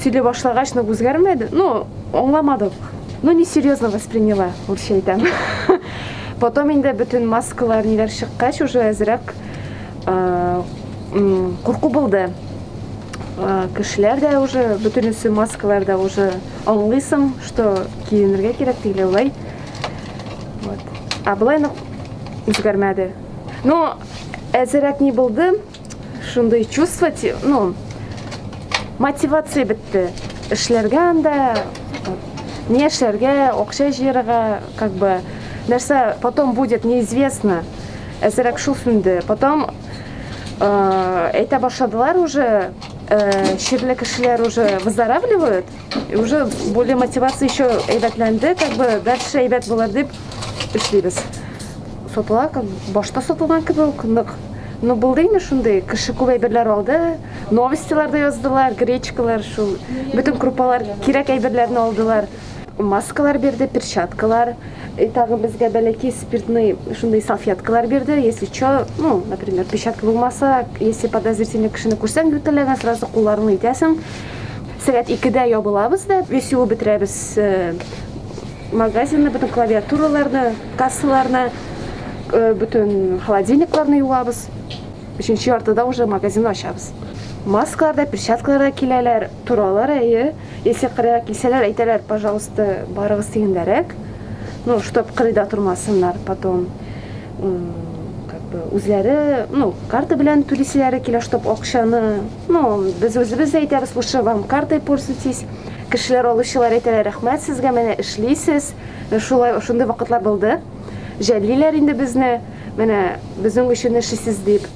Сөйли башлагач, нык үзгәрмәде. Ну, аңламадык. Ну, не серьезно восприняла, лучше әйтәм. Потом инде бөтен маскалар ниләр чыккач, уже әзрәк курку булды. Кешеләр дә уже бөтенесе маскаларда уже аңлыйсың, что киенергә кирәк тегеләй улай. Вот. А болай нык үзгәрмәде. Но әзрәк ни булды, шундый чувство, ну, мотивация бетте. Эшләргә анда, не эшләргә, акча җыярга, как бы, нәрсә потом будет, неизвестно. Әзрәк шул сүнде. Потом әйтә башладылар уже, чирле кешеләр уже выздоравливают, и уже более мотивация еще әйбәтләнде, как бы дальше әйбәт булыр дип эшлибез. Сатыла, как башта сатылган кебек үк нык. Ну, булды инде шундый, кеше күп әйберләр алды, новостилар да яздылар, гречкалар, шул, бөтен крупалар, кирәк әйберләрне алдылар. Маскалар бирде, перчаткалар, и тагын безгә бәләкәй спиртный шундый салфеткалар бирде, если чё, ну, например, перчатка булмаса, если подозрительный кешене күрсәң, ютәлләгән, сразу кулларыңны итәсең. Сәгать 2-дә ябылабыз да, весь юып бетерәбез магазинны, бөтен клавиатураларны, кассаларны, бөтен холодильникларны юабыз. Өченче яртыда уже магазинны ачабыз. Маскалар да, перчаткалар да киләләр, торалар, әйе. Если кырыйга килсәләр, әйтәләр, пожалуйста, барыгыз дигәндәрәк. Ну, чтоб кырыйда тормасыннар потом. Как бы үзләре, ну, карта белән түлиселәре килә, чтоб акчаны, ну, без үзебез дә әйтәбез, лучше вам картой пользуйтесь. Кешеләр алучылар әйтәләр, рәхмәт сезгә, менә эшлисез. Шулай, шундый вакытлар булды. Жәллиләр инде безне, менә безнең өчен эшлисез дип.